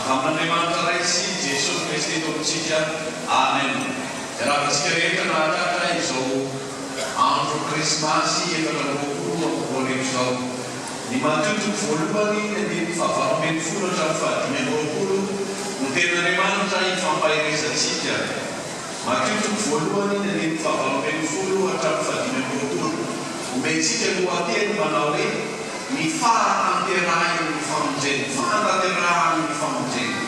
Avy amin'Andriamanitra Ray sy Jesoa Kristy Tompontsika. Amen. Miarahaba antsika rehetra nahatratra izao andro Krismasy 2024 izao. Ny Matio toko voalohany, ny andininy faha-18 hatramin'ny faha-25 no tenin'Andriamanitra ifampaherezantsika. Matio toko voalohany, ny andininy faha-18 hatramin'ny faha-25. Omentsika lohateny manao hoe, Ny fahatanterahin'ny famonjena. Fahatanterahan'ny famonjena.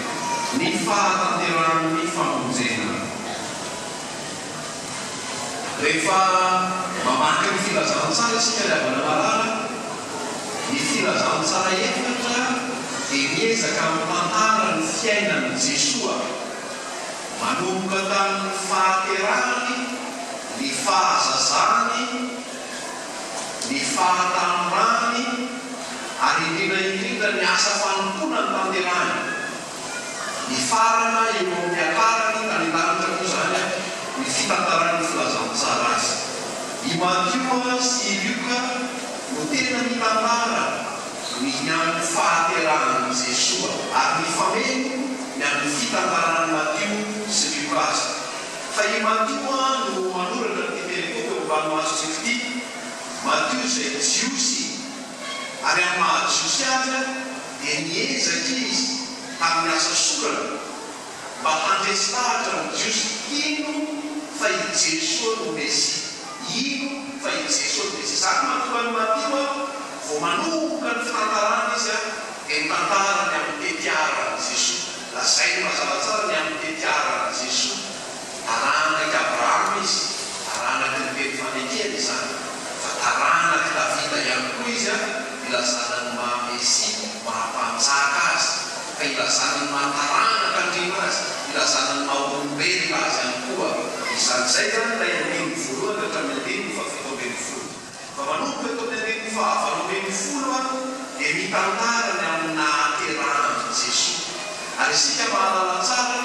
Ny fahatanterahan'ny famonjena. Rehefa mamaky ny filazantsara isika ry havana malala, ny filazantsara efatra dia miezaka mitantara ny fiainan'i Jesoa, manomboka tamin'ny fahaterahany, ny fahazazany, ny fahatanorany ary indrindra indrindra ny asa fanompoana notanterahiny. Mifarana eo amin'ny niakarany tany an-danitra koa izany ny fitantaran'ny filazantsara azy. I Matio sy i Lioka no tena mitantara ny ny amin'ny fahaterahan'i Jesoa, ary mifameno ny amin'ny fitantaran'i Matio sy Lioka azy. Fa i Matio no manoratra an'ity perikopa eo ambany masontsika ity, Matio izay Jiosy, ary amin'ny maha-Jiosy azy dia niezaka izy tamin'ny asa sorany mba handresy lahatra ny Jiosy hino fa i Jesoa no Mesia, hino fa i Jesoa no Mesia. Izany no mahatonga an'i Matio vao manomboka ny fitantarana izy dia mitantara ny amin'ny tetiaran'i Jesoa. Lazainy mazava tsara ny amin'ny tetiaran'i Jesoa. Taranak'i Abrahama izy, taranaky ny teny fanekena izany, fa taranak'i Davida ihany koa izy, ilazana ny maha Mesia, maha Mpanjaka azy, fa ilazana ny maha taranak'Andriana azy, ilazana ny maha olombelona azy ihany koa izany. Izay izany ilay andininy voalohany hatramin'ny andininy faha-17. Fa manomboka eto amin'ny andininy faha-18 aho dia mitantara ny amin'ny nahaterahan'i Jesoa. Ary isika mahalala tsara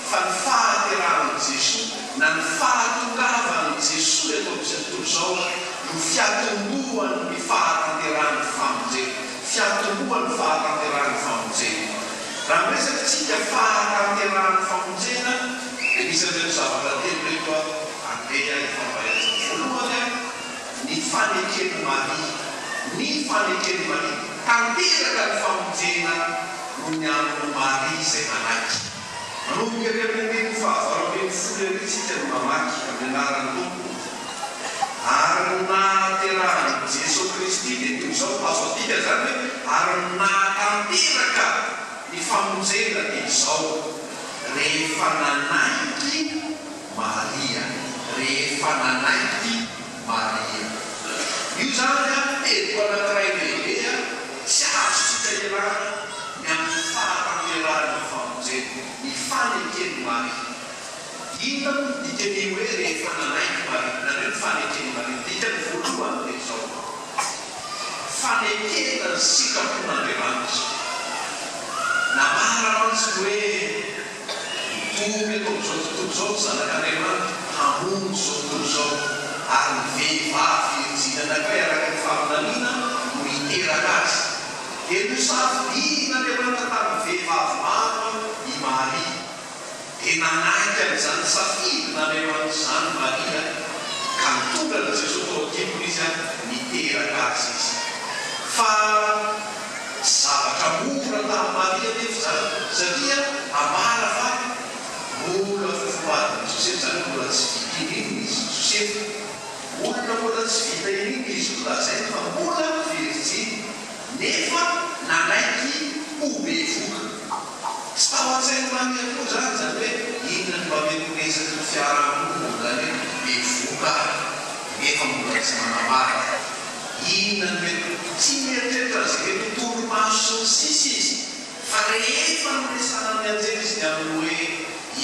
fa ny fahaterahan'i Jesoa na ny fahatongavan'i Jesoa eto amin'izao tontolo izao no fiatombohan'ny fahatanterahan'ny famonjena. Fiatombohan'ny fahatanterahan'ny famonjena. Raha miresaka isika fahatanterahan'ny famonjena dia misy an'ireto zavatra telo ireto andeha hifampaherezana. Voalohany, Ny faneken'i Maria. Ny faneken'i Maria. Tanteraka ny famonjena noho ny amin'i Maria izay nanaiky. Manomboka ery amin'ny andininy faha-18 ery isika no mamaky, amin'ny anaran'ny Tompo. Ary ny nahaterahan'i Jesoa Kristy dia toy izao, azo adika izany hoe, ary ny nahatanteraka ny famonjena dia izao, rehefa nanaiky Maria, rehefa nanaiky Maria. Io izany an, teboka anankiray lehibe an, tsy azontsika ialana ny amin'ny fahatanterahan'ny famonjena, ny faneken'i Maria. Inona moa ny dikan'io hoe rehefa nanaiky Maria, na ny hoe ny faneken'i Maria? Ny dikany voalohany dia izao, fanekena ny sitrapon'Andriamanitra. Nambara mantsy ny hoe. Tonga eto amin'izao tontolo izao ny Zanak'Andriamanitra hamonjy izao tontolo izao, ary ny vehivavy virijiny anankiray araka ny faminaniana no hiteraka Azy. Dia nosafidian'Andriamanitra tamin'ny vehivavy maro i Maria. Dia nanaiky an'izany safidin'Andriamanitra izany Maria, ka nitondra an'i Jesoa tao an-kibony izy, niteraka Azy izy. Fa. Tsy zavatra mora tamin'i Maria anefa izany, satria ambara fa mbola fofombadin'i Josefa, izany hoe mbola tsy vita ininona izy, Josefa. Olona mbola tsy vita ininona izy io, lazainy fa mbola virjiny, nefa nanaiky ho bevoka. Tsy tao an-tsain'i Maria koa izany, izany hoe inona no mba mety ho resaky ny fiaraha-monina amin'izany hoe bevoka aho, nefa mbola tsy manambady. Inona no mety ho tsy mieritreritra azy ireto torimaso sy ny sisa izy fa rehefa noresahan'ny anjely izy ny amin'ny hoe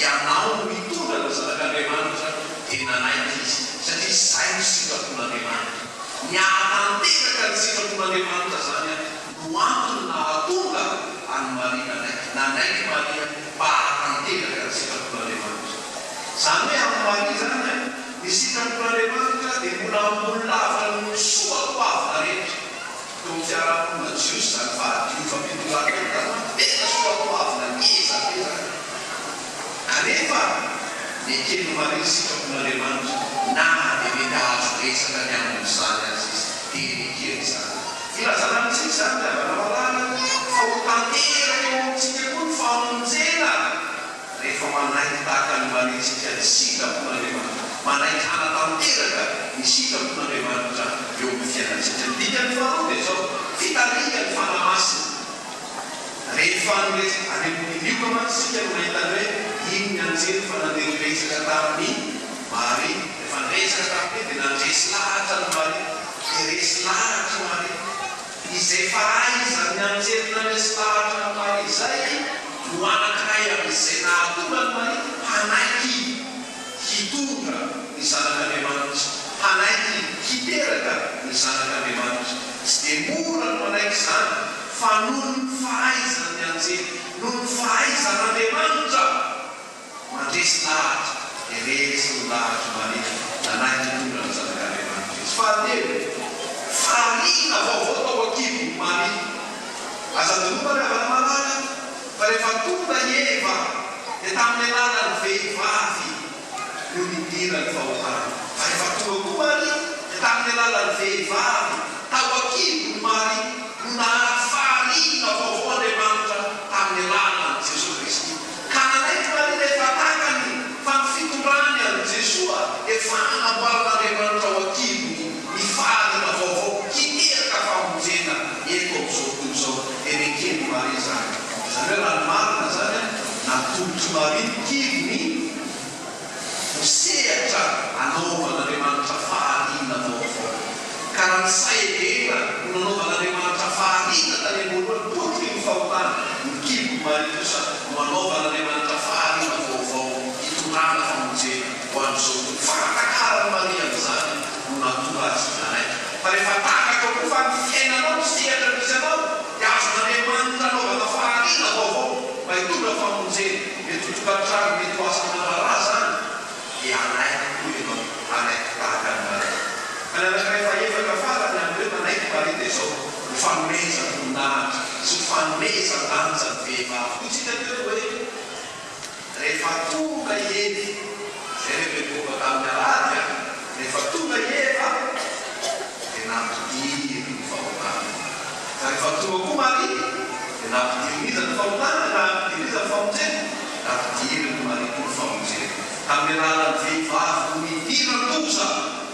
ianao no hitondra ny zanak'Andriamanitra dia nanaiky izy satria izay no sitrapon'Andriamanitra. Ny hahatanteraka ny sitrapon'Andriamanitra izany no antony nahatonga an'i Maria nanaiky. Nanaiky Maria mba hahatanteraka ny sitrapon'Andriamanitra. Izany hoe amin'i Maria izany Ny sitrapon'Andriamanitra dia mbola ambony lavitra noho ny soa toavina rehetra. Teo amin'ny fiarahamonina jiosy izany fahadiovam-pitondrantena izany manko tena soa toavina ngeza. Neken'i Maria ny sitrapon'Andriamanitra, na dia mety hahazo resaka ny amin'izany aza izy, dia nekeny izany. Ilazana amintsika izany ry havana malala, fa ho tanteraka eo amintsika koa ny famonjena, rehefa manaiky tahaka an'i Maria isika ny sitrapon'Andriamanitra, manaiky hanatanteraka ny sitrapon'Andriamanitra eo amin'ny fiainantsika. Ny dikany faharoa dia izao, fitarihan'ny Fanahy Masina. Rehefa niresaka any amin'ny Lioka mantsy isika no nahita ny hoe iny ny anjely fa nandeha niresaka tamin'i Maria. Rehefa niresaka tamin'i dia nandresy lahatra an'i Maria. Dia resy lahatra i Maria. Izay fahaizan'ny anjely nandresy lahatra an'i Maria izay no anankiray amin'izay nahatonga an'i Maria hanaiky hitondra ny Zanak'Andriamanitra, hanaiky hiteraka ny Zanak'Andriamanitra. Tsy dia mora ny manaiky izany, fa noho ny fahaizan'ny anjely, noho ny fahaizan'Andriamanitra mandresy lahatra, dia resy ny lahatr'i Maria, nanaiky hitondra ny Zanak'Andriamanitra izy. Fahatelo, fahariana vaovao tao an-kibon'i Maria. Aza adinoina ry havana malala, Fa rehefa tonga i Eva, dia tamin'ny alalan'ny vehivavy no nidiran'ny fahotana. Fa rehefa tonga koa Maria, dia tamin'ny alalan'ny vehivavy tao an-kibon'i Maria no nahary fahariana vaovao Andriamanitra tamin'ny alalan'i Jesoa Kristy. Ka nanaiky Maria rehefa takany fa ny fitondrany an'i Jesoa dia fanamboaran'Andriamanitra ao an-kibony ny fahariana vaovao hiteraka famonjena eto amin'izao tontolo izao. Dia neken'i Maria izany. Izany hoe raha ny marina izany an, natolotr'i Maria ny kibony ho sehatra hanaovan'Andriamanitra fahariana vaovao. Ka raha ny fahendrena no nanaovan'Andriamanitra fahariana tany am-boalohany, potiky ny fahotana, ny kibon'i Maria kosa no hanaovan'Andriamanitra fahariana vaovao hitondrana famonjena ho an'izao tontolo. Fahatakaran'i Maria an'izany no nahatonga azy nanaiky. Fa rehefa takatrao koa fa ny fiainanao, ny sehatra misy anao, dia azon'Andriamanitra anaovana fahariana vaovao mba hitondra famonjena, mety ho tokantrano, mety ho asa aman-draharaha izany, dia hanaiky koa ianao, hanaiky tahaka an'i Maria. Fa ny anankiray fahefatra farany amin'ny hoe manaiky Maria dia izao, ny fanomezam-boninahitra sy ny fanomezan-danja ny vehivavy. Hoy tsika teo hoe, rehefa tonga i Eva, izay ilay perikopa tamin'ny alahady an, rehefa tonga i Eva dia nampidiriny ny fahotana. Fa rehefa tonga koa Maria dia nampidirin'iza ny fahotana? Nampidirin'iza ny famonjena? Nampidirin'i Maria koa ny famonjena. Tamin'ny alalan'ny vehivavy no nidiran-doza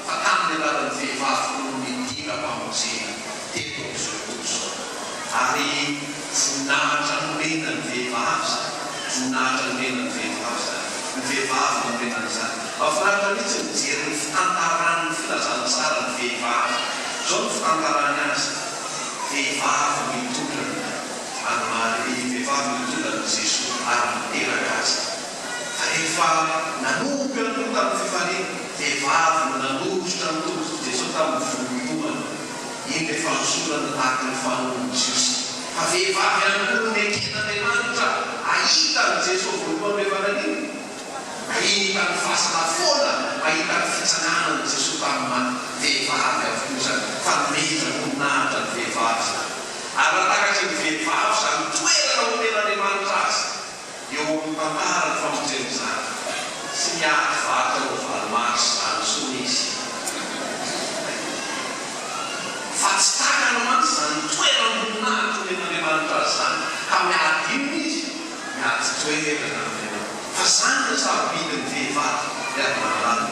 fa tamin'ny alalan'ny vehivavy koa no nidiram-pamonjena teto amin'izao tontolo izao. Ary voninahitra nomena ny vehivavy izany. Voninahitra nomena ny vehivavy izany. Ny vehivavy no nomena an'izany. Mahafinaritra mihitsy ny mijery ny fitantaran'ny filazantsara ny vehivavy. Izao no fitantarany azy, Vehivavy mitondra an'i Maria, vehivavy mitondra an'i Jesoa ary miteraka azy. Rehefa nanompo ihany koa tamin'ny fifaliana, vehivavy no nanolotra ny tongotr'i Jesoa tamin'ny volon-dohany. Iny ilay fanosorana tahaka ny fanaon'ny Jiosy. Fa vehivavy ihany koa no neken'Andriamanitra hahita an'i Jesoa voalohany rehefa nanino? Mahita ny fasana foana, mahita ny fitsanganan'i Jesoa tamin'ny maty. Vehivavy avokoa izany. Fanomezam-boninahitra ny vehivavy izany. Ary raha takatry ny vehivavy izany toerana omen'Andriamanitra azy, Eo amin'ny tantara ny famonjena izany. Tsy miady varotra ao Valmars izany intsony izy. Fa tsy takany mantsy izany toeram-boninahitra omen'Andriamanitra azy izany, ka miady inona izy? Miady toerana amin'Andriamanitra. Fa izany no sarobidin'ny vehivavy ry havana malala.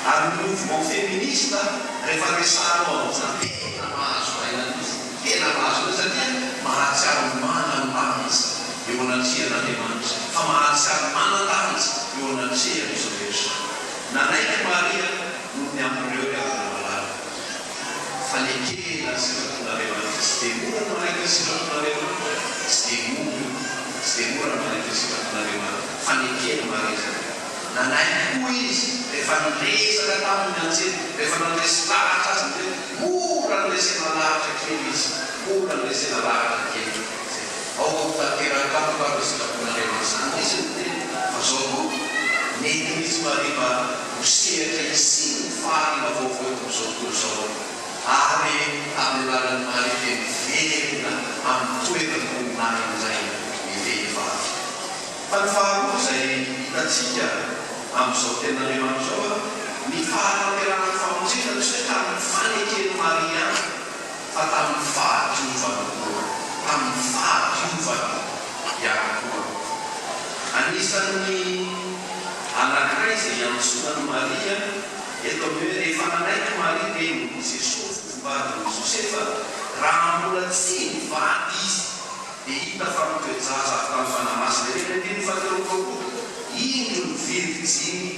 Ary ny mouvement féministe rehefa resahanao amin'izany tena mahazo aina mihitsy. Tena mahazo aina satria mahatsiaro manan-danja. eo anatrehan'Andriamanitra, fa mahatsiaro manan-danja eo anatrehan'izao rehetra izao. Nanaiky Maria noho ny amin'ireo ry havana malala, fa nekena ny sitrapon'Andriamanitra. Tsy dia mora ny manaiky ny sitrapon'Andriamanitra, tsy dia mora io, tsy dia mora ny manaiky ny sitrapon'Andriamanitra, fa neken'i Maria izany. Nanaiky koa izy rehefa niresaka taminy ny anjely, rehefa nandresy lahatra azy ny anjely, mora noresena lahatra kely izy, mora noresena lahatra kely. Zay. Aoka ho tanteraka amiko ary ny sitrapon'Andriamanitra. Izany mihitsy no teny. Fa zao koa, mety mihitsy Maria mba ho sehatra hisian'ny fahariana vaovao eto amin'izao tontolo izao. Ary tamin'ny alalan'i Maria dia miverina amin'ny toeram-boninahiny indray ny vehivavy. Fa ny faharoa izay hitantsika. Amin'izao tenin'Andriamanitra izao a, ny fahatanterahan'ny famonjena tsy hoe tamin'ny faneken'i Maria ihany fa tamin'ny fahadiovana koa, tamin'ny fahadiovana ihany koa. Anisan'ny anankiray izay iantsoana an'i Maria eto amin'ny hoe rehefa nanaiky Maria renin'i Jesoa fofombadin'i Josefa raha mbola tsy nivady izy dia hita fa mitoe-jaza avy tamin'ny Fanahy Masina. Ireny andininy fahatelo amby 30, Indro ny virjiny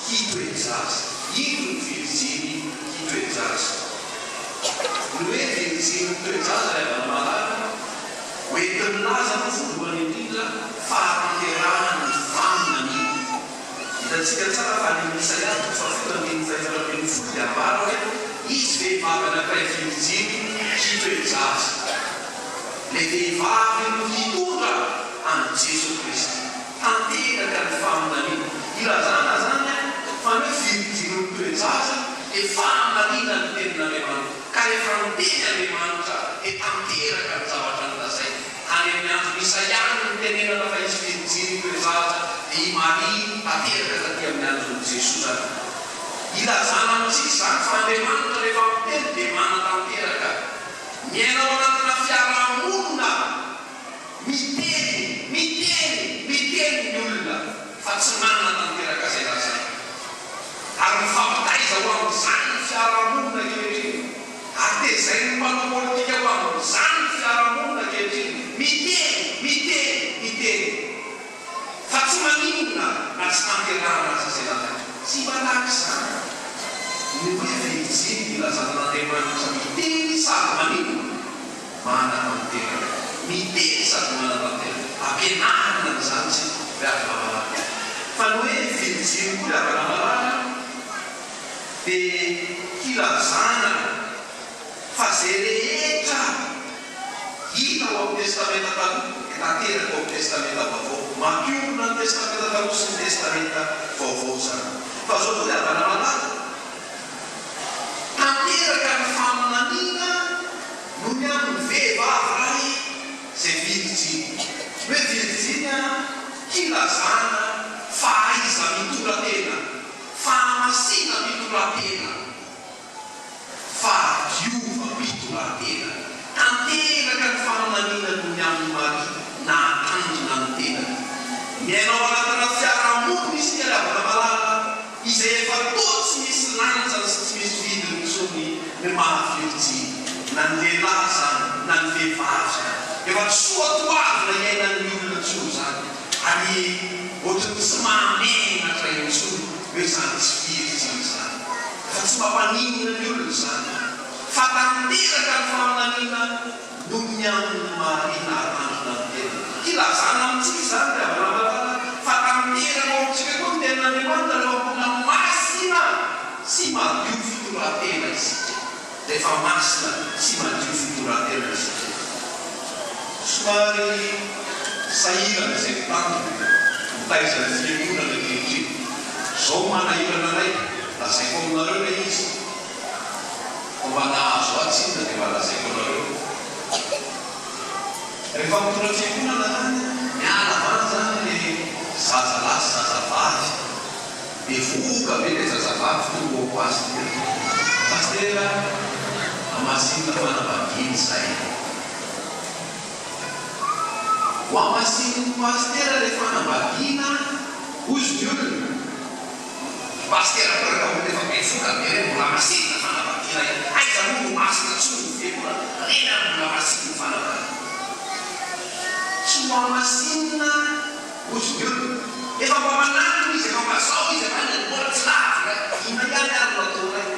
hitoe-jaza. Indro ny virjiny hitoe-jaza. Ny hoe virjiny mitoe-jaza ry havana malala, ho enti-milaza aloha voalohany indrindra fahatanterahan'ny faminaniana. Hitantsika tsara fa any amin'ny Isaia toko fahafito andininy fahefatra ambin'ny folo dia ambara hoe hisy vehivavy anankiray virjiny hitoe-jaza. Ilay vehivavy no hitondra an'i Jeso Kristy. Tanteraka ny faminaniana. Ilazana izany fa ny hoe virjiny mitoe-jaza dia fahamarinan'ny tenin'Andriamanitra. Ka rehefa niteny Andriamanitra dia tanteraka ny zavatra nolazainy. Any amin'ny andron'i Isaia no nitenenana fa hisy virjiny mitoe-jaza dia i Maria tanteraka taty amin'ny andron'i Jesoa izany. Ilazana amintsika izany fa Andriamanitra rehefa miteny dia manatanteraka. Miaina ao anatina fiarahamonina miteny, miteny, miteny ny olona fa tsy manatanteraka izay lazainy. Ary mifampitaiza ho amin'izany ny fiarahamonina ankehitriny. Ary tezain'ny mpanao politika ho amin'izany ny fiarahamonina ankehitriny. Miteny, miteny, miteny. Fa tsy maninona na tsy tanterahana aza izay lazaina. Tsy mba tahaka izany ny hoe virjiny ilazana an'Andriamanitra miteny sady maninona? Manatanteraka. Miteny sady manatanteraka. Ampianarina an'izany isika ry havana malala. Fa ny hoe virjiny koa ry havana malala dia hilazana fa izay rehetra hita ao amin'ny Testamenta Taloha dia tanteraka ao amin'ny Testamenta Vaovao. Mampiombona ny Testamenta Taloha sy ny Testamenta Vaovao izany. Fa izao koa ry havana malala, tanteraka ny faminaniana noho ny amin'ny vehivavy iray izay virjiny. Ny hoe virjiny hilazana fahaiza-mitondra tena, fahamasinam-pitondran-tena. Fahadiovam-pitondran-tena. Tanteraka ny faminaniana noho ny amin'i Maria nahatandrina ny tenany. Miaina ao anatina fiarahamonina isika ry havana malala izay efa toa tsy misy lanjany sy tsy misy vidiny intsony ny maha virjiny, na ny lehilahy izany na ny vehivavy izany. Efa tsy soatoavina iainan'ny olona intsony izany ary ohatran'ny tsy mahamenatra intsony hoe izany tsy virjiny izany. Fa tsy mampaninona ny olona izany, fa tanteraka ny faminaniana noho ny amin'i Maria nahatandrina ny tenany. Hilazana amintsika izany, ry havana malala, fa tanteraka ao amintsika koa ny Tenin'Andriamanitra rehefa mbola masina sy madio fitondran-tena isika. Rehefa masina sy madio fitondran-tena isika. Somary sahirana izay mpitandrina mitaiza ny fiangonana ankehitriny. Izao manahirana anay, lazaiko aminareo ilay izy, fa mba nahazo ahy tsinona dia mba lazaiko anareo. Rehefa mitondra fiangonana zany, miala avy any zany le zazalahy sy zazavavy, bevohoka be le zazavavy tonga ao pasitera. Pasitera, hamasinina fanambadiana izay. Ho hamasinin'ny pasitera ilay fanambadiana hozy ny olona. Pasitera mbola olona efa bevoka be ireny mbola hamasinina fanambadiana ihany. Aiza moa no masina intsony ny fiangonana? Ireny ary mbola hamasininy fanambadiana. Tsy ho hamasinina hozy ny olona. Efa mba manatona izy, efa mba zao izy, efa inona, mbola tsy lavitra. Inona ihany ary no ataonay?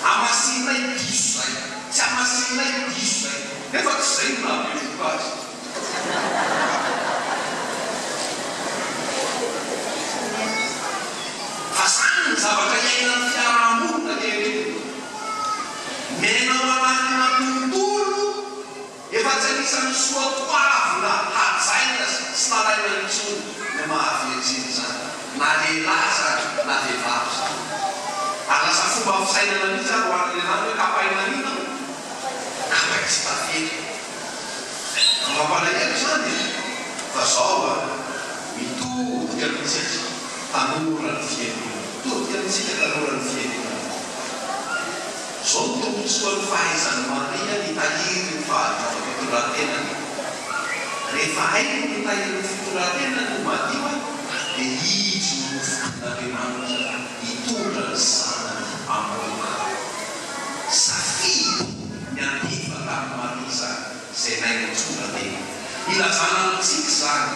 Hamasininay diso zay, tsy hamasininay diso zay, nefa tsy zay no nahabevohoka azy. Fa zany ny zavatra iainan'ny fiarahamonina ankehitriny. Miaina ao anatina tontolo Efa tsy anisan'ny soatoavina hajaina sy lalaina intsony ny maha virjiny izany, na lehilahy izany na vehivavy izany. Ary lasa fomba fisainana mihitsy ary ho an'ny lehilahy ny hoe kapaina an'inona moa? Kapaina tsy tavela. Mampalahelo izany e! Fa zao an, mitodika amintsika. Tanora ny fiangonana. Mitodika amintsika tanora ny fiangonana. Izao no tombontsoan'ny fahaizan'i Maria nitahiry ny fahadiovam-pitondran-tenany. Rehefa hainy ny mitahiry ny fitondran-tenany ho madio, dia izy no nofidin'Andriamanitra hitondra ny Zanany hamono. Safidy niantefa tamin'i Maria izany, izay nahay nitondra tena. Ilazana amintsika izany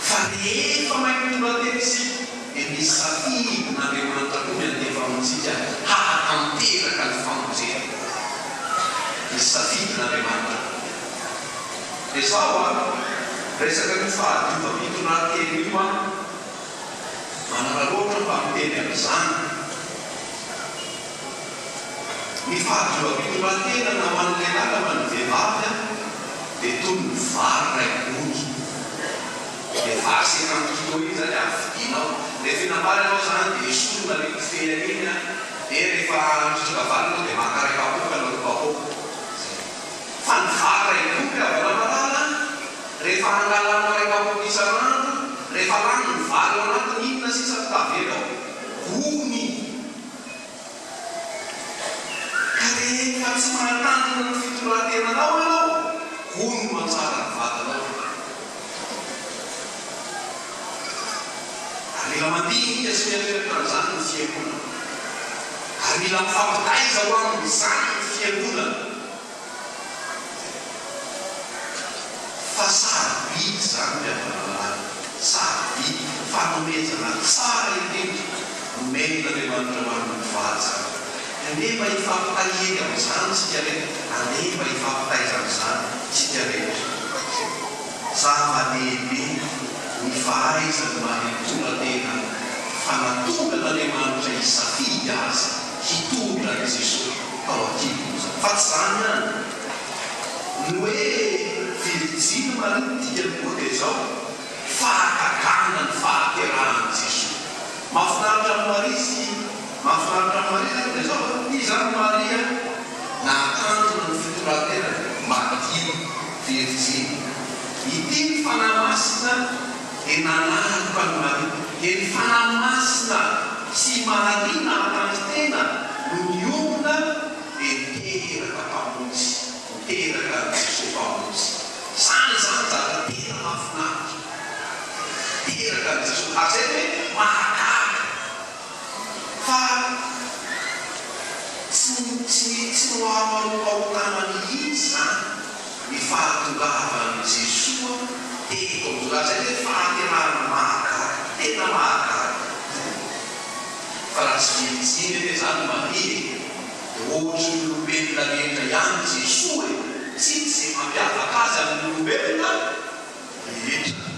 fa rehefa mahay mitondra tena isika, dia misy safidin'Andriamanitra koa miantefa amintsika hahatanteraka ny famonjena. Misy safidin'Andriamanitra. Resaho an! Resaka io fahadiovam-pitondran-tena io an! Manararaotra mba miteny an'izany. Ny fahadiovam-pitondran-tena na ho an'ny lehilahy na ho an'ny vehivavy an, dia toy ny vary iray gony. Ilay vary cinquante kilos iny izany avy vidianao. Rehefa hinam-bary ianao izany dia esorina ilay kofehy iny an, dia rehefa mitroka vary ianao dia maka iray kapoaka na roa kapoaka. Izay. Fa ny vary iray gony havana malala an, rehefa angalanao iray kapoaka isan'andro, rehefa lany ny vary ao anatiny inona sisa no tavela ao? Gony. Ka rehefa tsy mahatandrina ny fitondran-tenanao ianao, gony no hatsara ny vadinao. Ary mila mandinika sy mieritreritra an'izany ny fiangonana. Ary mila mifampitaiza ho amin'izany ny fiangonana. Fa sarobidy izany ry havana malala, sarobidy, fanomezana tsara indrindra nomen'Andriamanitra ho an'ny mpivady izany. Andeha mba hifampitahiry amin'izany isika rehetra, andeha mba hifampitaiza amin'izany isika rehetra. Zava-dehibe ny fahaizany mahay mitondra tena fa natonga an'Andriamanitra hisafidy azy hitondra an'i Jesoa tao an-kibony izany. Fa tsy izany ihany. Ny hoe virjiny Maria ny dikany koa dia izao, fahagagana ny fahaterahan'i Jesoa. Mahafinaritra an'i Maria sy mahafinaritra an'i Maria izany dia izao, ity izany Maria nahatandrina ny fitondran-tenany, madio, virjiny. Ity ny Fanahy Masina dia nanaloka an'i Maria. Dia ny Fanahy Masina sy i Maria nahatandrin-tena no niombona dia niteraka Mpamonjy, niteraka an'i Jesoa Mpamonjy. Izany izany zavatra tena mahafinaritra. Niteraka an'i Jesoa. Ary izay no hoe mahagaga fa tsy tsy tsy noharoharoam-pahotana mihitsy izany ny fahatongavan'i Jesoa teto amin'izao. Ary izay no hoe fahaterahana mahagaga, tena mahagaga. Fa raha tsy virjiny anie izany Maria e! Dia ohatry ny olombelona rehetra ihany Jesoa e! Tsy hisy izay mampiavaka azy amin'ny olombelona rehetra.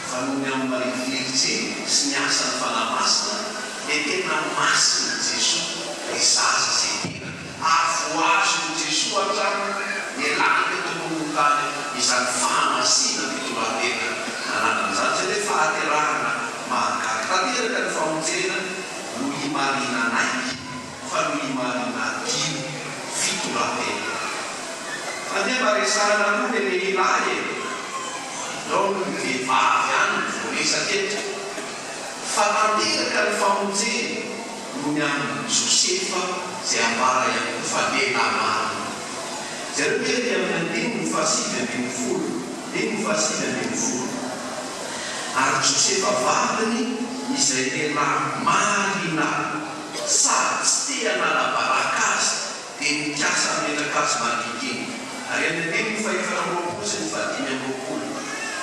Fa noho ny amin'i Maria Virjiny sy ny asan'ny Fanahy Masina dia tena masina Jesoa ilay zaza izay teraka. Ary voahazon'i Jesoa hatramin'ny nialany teto ambonin'ny tany izany fahamasinam-pitondrantena nananany izany, izay hoe fahaterahana mahagaga. Tanteraka ny famonjena noho i Maria nanaiky fa noho i Maria nadio fitondrantena. Andeha mba resahana aloha le lehilahy e! Ndrao ny vehivavy ihany no voaresaka eto. Fa tanteraka ny famonjena noho ny amin'i Josefa izay ambara ihany koa fa lehilahy marina. Jereo kely ety amin'ny andininy fahasivy ambin'ny folo, andininy fahasivy ambin'ny folo. Ary Josefa vadiny izay lehilahy marina sady tsy te hanala baraka azy dia nikasa hametraka azy mangingina. Ary amin'ny andininy fahefatra amby roapolo sy ny fahadimy amby roapolo.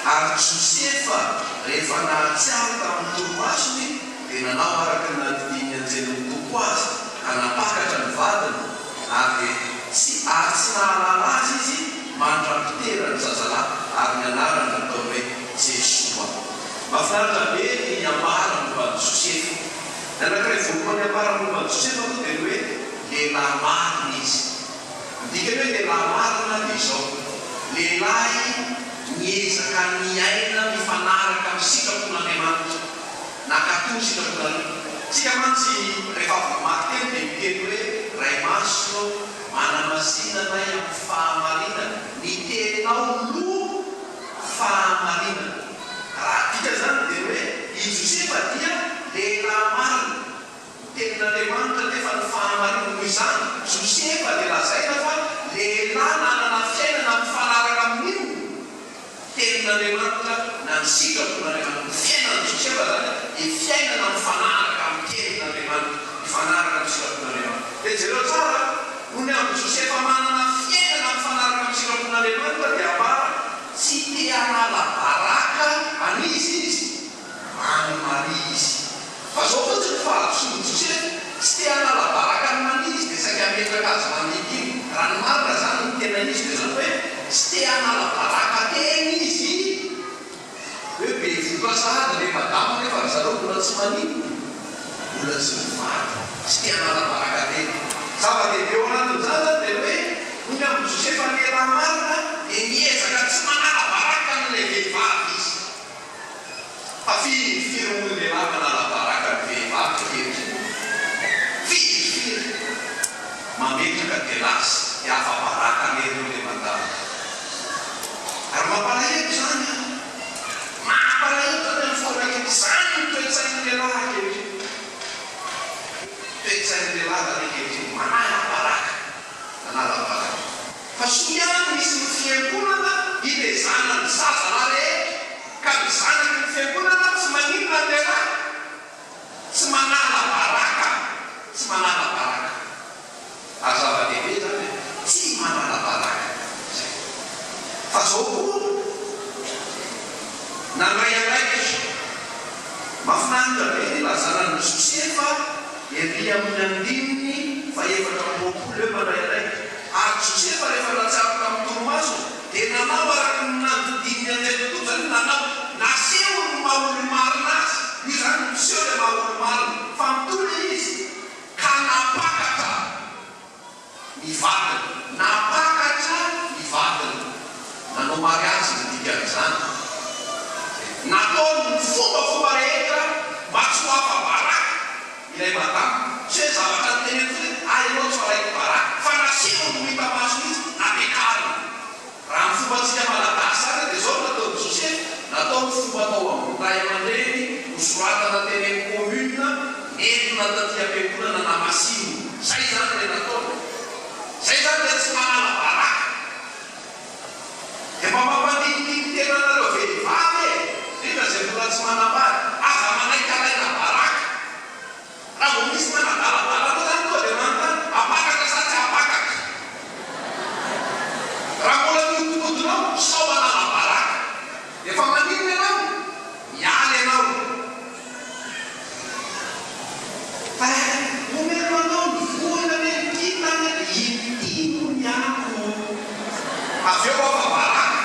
Ary Josefa, rehefa nahatsiaro tamin'ny torimasony, dia nanao araka ny nandidian'ny anjelin'ny Tompo azy, ka nampakatra ny vadiny, ary dia tsy ary tsy nahalala azy izy mandra-piterany zazalahy, ary ny anarany nataony hoe Jesoa. Mahafinaritra be ny ambara momba an'i Josefa. Ny anankiray voalohany ambara momba an'i Josefa aloha dia ny hoe lehilahy marina izy. Ny dikan'ny hoe lehilahy marina dia izao, lehilahy niezaka niaina mifanaraka amin'ny sitrapon'Andriamanitra, nankatò ny sitrapon'Andriamanitra. Isika mantsy rehefa avy mamaky teny dia miteny hoe, Ray Masina ô, manamasina anay amin'ny fahamarinana, ny teninao no fahamarinana. Raha adika izany dia hoe i Josefa dia lehilahy. na ny sitrapon'Andriamanitra. Ny fiainan'i Josefa izany dia fiainana mifanaraka amin'ny tenin'Andriamanitra, mifanaraka amin'ny sitrapon'Andriamanitra. Dia jereo tsara, noho ny amin'i Josefa manana fiainana mifanaraka amin'ny sitrapon'Andriamanitra dia ambara tsy te hanala baraka an'iza izy? An'i Maria izy. Fa izao fotsiny ny fahadisoan'i Josefa, tsy te hanala baraka an'i Maria izy dia saika hametraka azy mangingina. Raha ny marina izany ny tena izy dia izany hoe tsy te hanala baraka tena izy hoe bevohoka sahady ilay madama nefa ry zareo mbola tsy maninona, mbola tsy mivady. Tsy te hanala baraka tena. Zava-dehibe ao anatin'izany izany dia ny hoe hoy ny amin'i Josefa lehilahy marina dia miezaka tsy manala baraka an'ilay vehivavy izy. Fa firy firy moa ny lehilahy manala baraka ny vehivavy ankehitriny? Firy firy? Mametraka dia lasa dia afa-baraka lery eo le madama. Ary mampalahelo izany an! Mampalahelo izany amin'ny fotoana ankehitriny. Izany no toe-tsain'ny lehilahy ankehitriny. Toe-tsain'ny lehilahy izany ankehitriny, manala baraka. Manala baraka. Fa soa ihany misy ny fiangonana hitezana ny zaza lahy rehetra ka ny zanaky ny fiangonana tsy maninona ny lehilahy, tsy manala baraka, tsy manala baraka. Ary zava-dehibe izany e, tsy manala baraka. Izay. Fa zao koa, nandray andraikitra. Mahafinaritra be ny ilazana an'i Josefa ery amin'ny andininy fahefatra amby 20 hoe mandray andraikitra. Ary Josefa rehefa nahatsiaro tamin'ny torimasony dia nanao araka ny nandidian'ny anjelin'ny Tompo, izany hoe nanao, nasehony ny maha olo-marina azy, io izany no miseho ilay maha olo-marina, fa mitohy ilay izy ka nampakatra ny vadiny, nampakatra ny vadiny, nanao mariazy no dikan'izany, nataony ny fombafomba rehetra mba tsy ho afa-baraka ilay madama, tsy hoe zavatra noteneniny fotsiny hoe ah ianao tsy alaiko baraka, fa nasehony ho hita maso mihitsy, nampiakariny. Raha ny fombantsika Malagasy zany dia zao no nataon'i Josefa, natao ny fomba tao amin'ny ray aman-dreny, nosoratana teny amin'ny commune, nentina taty am-piangonana namasinina. Zay zany ilay nataony. Zay zany ilay tsy manala baraka. Dia mba mampandinindiny tena anareo vehivavy e! Indrindra izay mbola tsy manambady, aza manaiky alaina baraka. Raha vao misy manadaladala anao zany tonga dia manontany, hampakatra sa tsy hampakatra? Raha mbola mihodinkodina ao, sao hanala baraka. Efa maninona ianao? Miala ianao. Fa omeko anao ny vola anie ny kintana ity no ny ako. Avy eo afa-baraka.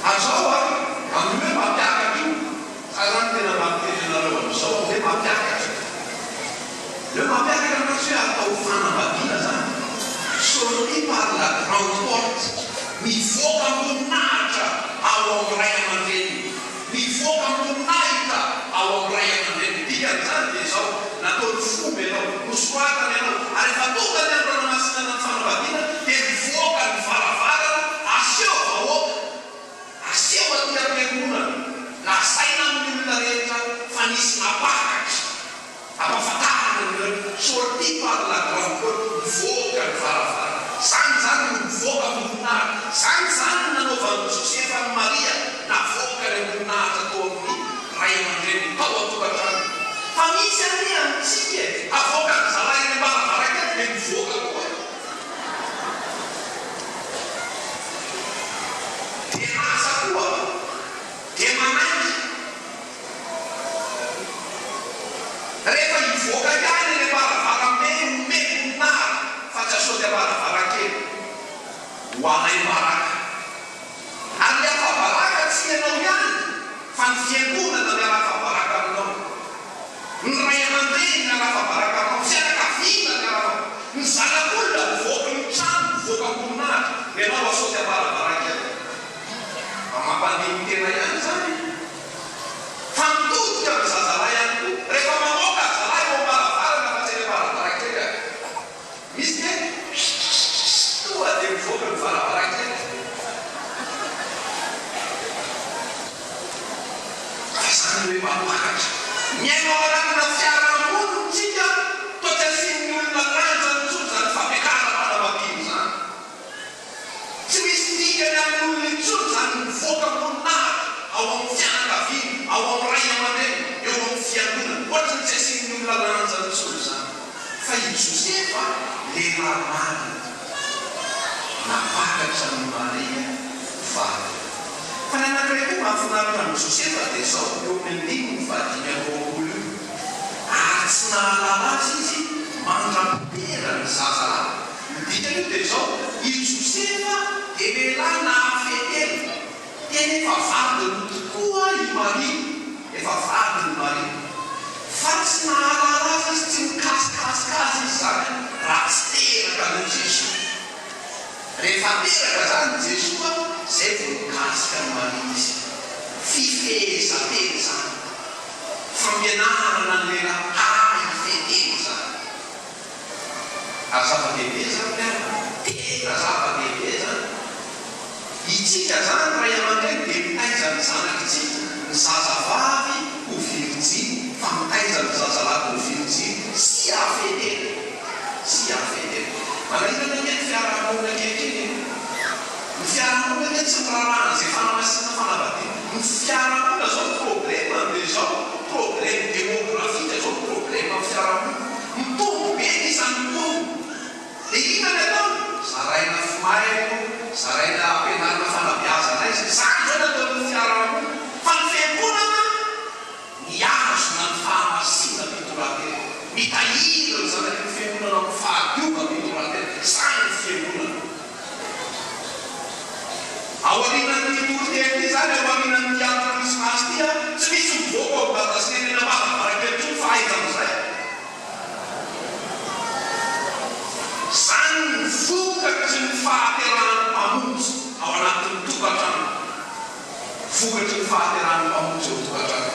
Ary zao an, amin'io hoe mampiakatra io, za zany tena mampiteny anareo amin'izao hoe mampiakatra. Le hoe mampiakatra mantsy hoe atao fanambadiana zany, sortir par la grande porte, mivoaka am-boninahitra ao amin'ny ray aman-dreniny, mivoaka am-boninahitra ao amin'ny ray aman-dreniny. Dikan'izany dia izao, nataony fomba ianao, nosoratana ianao, ary efa tonga ny andro hanamasinana ny fanambadiana dia mivoaka ny varavarana, aseho vahoaka, aseho aty am-piangonana, lazaina amin'ny olona rehetra fa nisy nampakatra. Ampahafantarina ny olona, sortie par la grande porte, mivoaka ny varavarana. Izany izany no mivoaka am-boninahitra. Izany izany no nanaovan'i Josefa an'i Maria, navoakany am-boninahitra tao amin'ny ray aman-dreniny, tao an-tokantranony. Fa misy anie amintsika e, avoakan'ny zalahy eny am-baravarankely dia mivoaka koa. Dia lasa koa, dia manaiky. Rehefa hivoaka ihany eny am-baravarambe omeko voninahitra fa tsy asaoty am-baravarankely ho alaim-baraka. Ary ny afa-baraka tsy ianao ihany fa ny fiangonana miara-afa-baraka aminao. Ny ray aman-dreny miara-afa-baraka aminao, ny fianakaviana miara-afa-baraka, ny zanak'olona mivoaka ny trano mivoaka am-boninahitra, ianao asaoty am-baravarankely. Mba mampandini-tena ihany izany e! Fa mitodika amin'ny zazalahy ihany koa, rehefa mamoaka ry zalahy eo am-baravarana fa tsy eny am-baravarankely ary. Misy ve? Tonga dia mivoaka ny varavarankely. Fa izany hoe mampakatra. Miaina ao anatina fiarahamonina isika, toa tsy asian'ny olona lanjany intsony izany fampiakaram-panambadiana izany. Tsy misy dikany amin'olona intsony izany mivoaka am-boninahitra. Ao amin'ny ray aman-dreny, eo amin'ny fiangonana. Ohatran'ny tsy asian'ny olona lanjany intsony izany. Fa i Josefa, lehilahy marina, nampakatra an'i Maria ho vadiny. Fa ny anankiray koa mahafinaritra amin'i Josefa dia izao, eo amin'ny andininy fahadimy amby roapolo io, Ary tsy nahalala azy izy mandra-piterany zazalahy. Ny dikan'io dia izao, i Josefa dia lehilahy nahafehy tena. Tena efa vadiny tokoa i Maria, efa vadin'i Maria. Fa tsy nahalala azy izy, tsy nikasikasika azy izy izany raha tsy teraka aloha Jesoa. Rehefa teraka izany Jesoa, izay vao nikasika an'i Maria izy. Fifehezan-tena izany. Fampianarana ny lehilahy hahay hifehy tena izany. Ary zava-dehibe izany ry havana, tena zava-dehibe izany. Itsika izany ray aman-dreny dia mitaiza ny zanakitsika, ny zazavavy ho virjiny, fa mitaiza ny zazalahy koa ho virjiny sy hahafehy tena, sy hahafehy tena. Manahirana ange ny fiarahamonina ankehitriny e! Ny fiarahamonina ange tsy miraharaha an'izay fanamasinana fanambadiana. Ny fiarahamonina izao ny problème dia izao, problème démographique izao ny problème amin'ny fiarahamonina. Mitombo be ny isan'ny mponina. Dia inona ny ataony? Zaraina fimailo, zaraina ampianarina fanabeazana aiza. Izany izao ny ataon'ny fiarahamonina. Fa ny fiangonana mihazona ny fahamasinam-pitondrantena. Mitahiry ny zanaky ny fiangonana amin'ny fahadiovam-pitondrantena. Izany ny fiangonana. Aorianan'ity toriteny ity izany, aorianan'ity andro krismasy ity an, tsy misy mivoaka ao amin'ny Dada sy Neny eny Ambalavarankely intsony fa aiza amin'izay? Izany ny vokatry ny fahaterahan'ny Mpamonjy ao anatin'ny tokantrano. Vokatry ny fahaterahan'ny Mpamonjy ao an-tokantrano.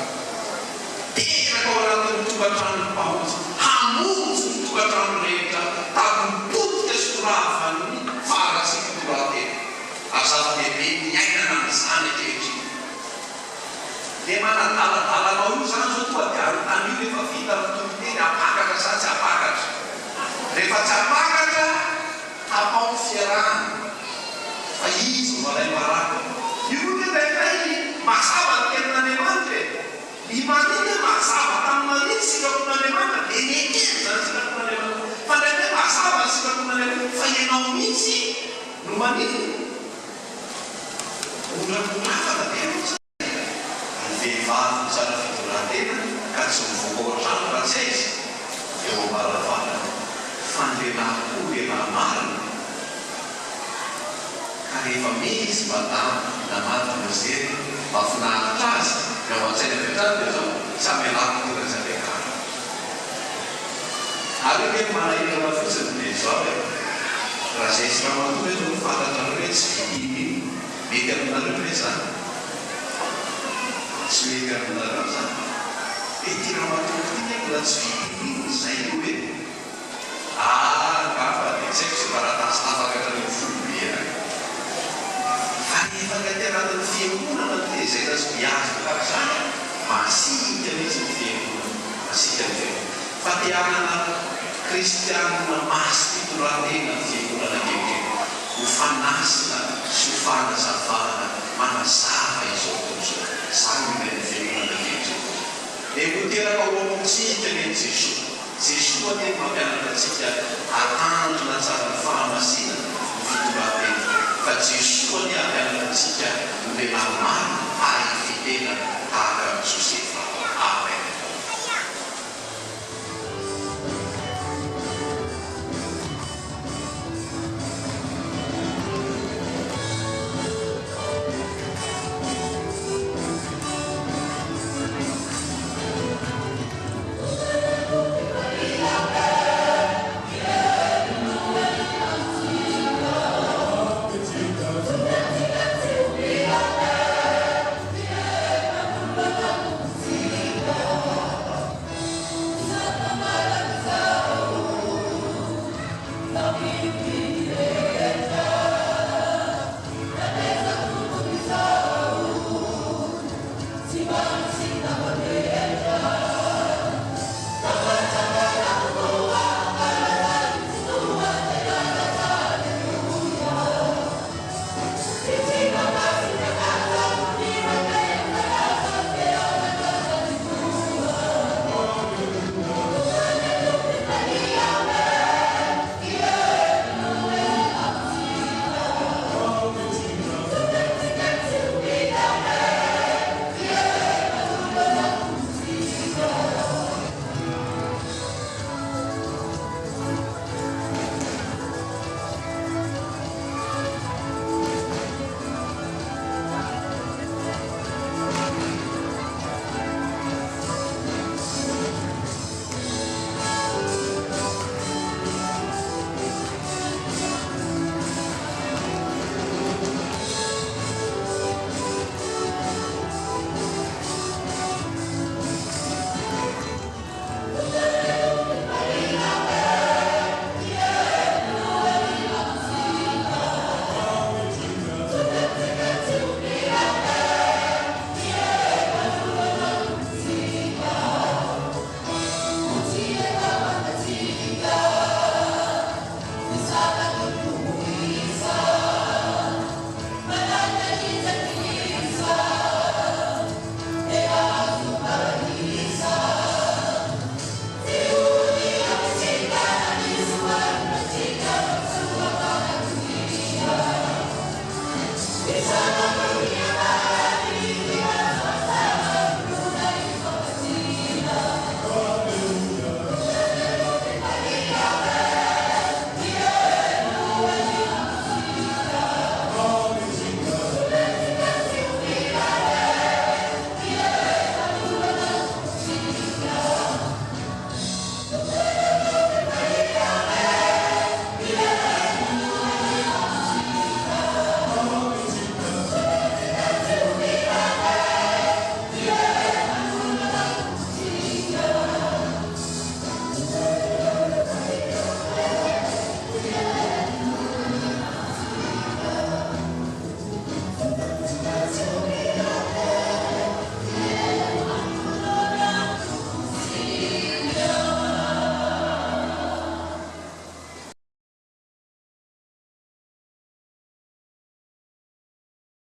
Teraka ao anatin'ny tokantrano ny Mpamonjy, hamonjy ny tokantrano rehetra tamin'ny potika sy horavan'ny faharatsiam-pitondrantena. Ary zava-dehibe ny hiainana an'izany ankehitriny. Le manadaladala anao io zany zao tonga dia anontanio rehefa vita ny toriteny hampakatra sa tsy hampakatra. Rehefa tsy hampakatra tapao ny fiarahana fa izy no alaim-baraka. Io koa nge indraindray mazava ny tenin'Andriamanitra e! I Maria nge mazava tamin'i Maria ny sitrapon'Andriamanitra dia nekeny izany sitrapon'Andriamanitra. Fa indraindray mazava ny sitrapon'Andriamanitra fa ianao mihitsy no maninona? Ondrakondrafana ve aloha zany e? Ny vehivavy no tsara fitondran-tena ka tsy mivoaka ao an-trano raha tsy aiza? Eo am-baravarana. Fa ny lehilahy koa lehilahy marina ka rehefa misy madama na mademoiselle mahafinaritra azy ny ao an-tsainy avy hatrany dia zao, tsy hamelako tonga tsy ampiakarina. Ary ange ny manahirana fotsiny dia izao e, raha izay sy ramatoa ve no fantatrareo hoe tsy vidiana iny, mety aminareo ve izany? Tsy mety aminareo izany? Hoe ity ramatoa ity ve mbola tsy vidiana iny izay io e? Ah angamba dia tsy haiko izay taratasy tafakatra any amin'ny foibe any. Fa rehefa ny aty anatin'ny fiangonana no tezaina sy beazina tahaka izany an, masiaka mihitsy ny fiangonana, masiaka ny fiangonana. Fa te hanana kristianina masim-pitondrantena ny fiangonana ankehitriny, ho fanasina sy ho fanazavana, manazava izao tontolo izao. Izany no ilain'ny fiangonana ankehitriny. Dia ho teraka ao am-pontsika anie Jesoa. Jesoa anie no mampianatra antsika hatandrina tsara ny fahamasinana, ny fitondran-tena. Fa Jesoa anie hampianatra antsika ho lehilahy marina hahay hifehy-tena tahaka an'i Josefa. Amen.